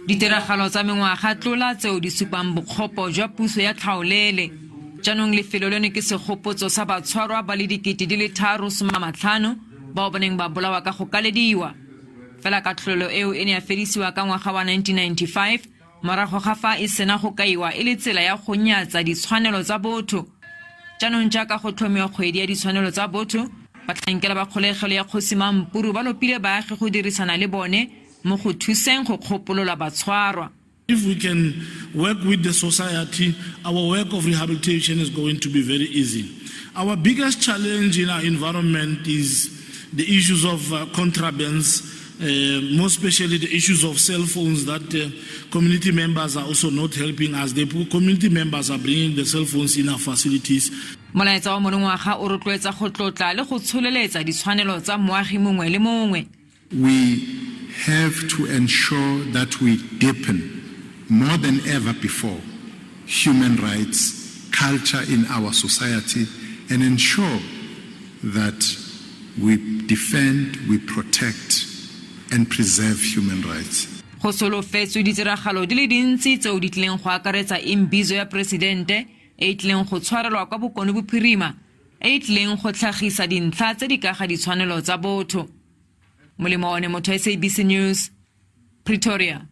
Ditiragalo tsa mengwaga tlola tseo di supang bokgopo jwa puso ya tlhaolele. Jaanong lefelo leno ke segopotso sa batshwarwa ba le 3500 bao ba neng ba bolawa ka go kalediwa. Fela katlholelo eo e ne ya fedisiwa ka ngwaga wa 1995 morago ga fa e sena go kaiwa e le tsela ya go nyatsa ditshwanelo tsa botho. Jaanong jaaka go tlhomiwa kgwedi ya ditshwanelo tsa botho, batlhankela ba kgolegelo ya Kgosi Mampuru ba lopile baagi go dirisana le bone mo go thuseng go kgopolola batshwarwa. If we can work with the society, our work of rehabilitation is going to be very easy. Our biggest challenge in our environment is the issues of uh, contrabands, uh, more especially the issues of cell phones that uh, community members are also not helping us. The community members are bringing the cell phones in our facilities. Molaetsa wa monongwaga o rotloetsa go tlotla le go tsholeletsa ditshwanelo tsa moagi mongwe le mongwe. We have to ensure that we deepen more than ever before human rights culture in our society and ensure that we defend, we protect and preserve human rights. Go solofetswe ditiragalo di le dintsi tseo di tlileng go akaretsa imbizo ya presidente e e tlileng go tshwarelwa kwa Bokone Bophirima e e tlileng go tlhagisa dintlha tse di ka ga ditshwanelo tsa botho. Molemo one motho SABC News, Pretoria.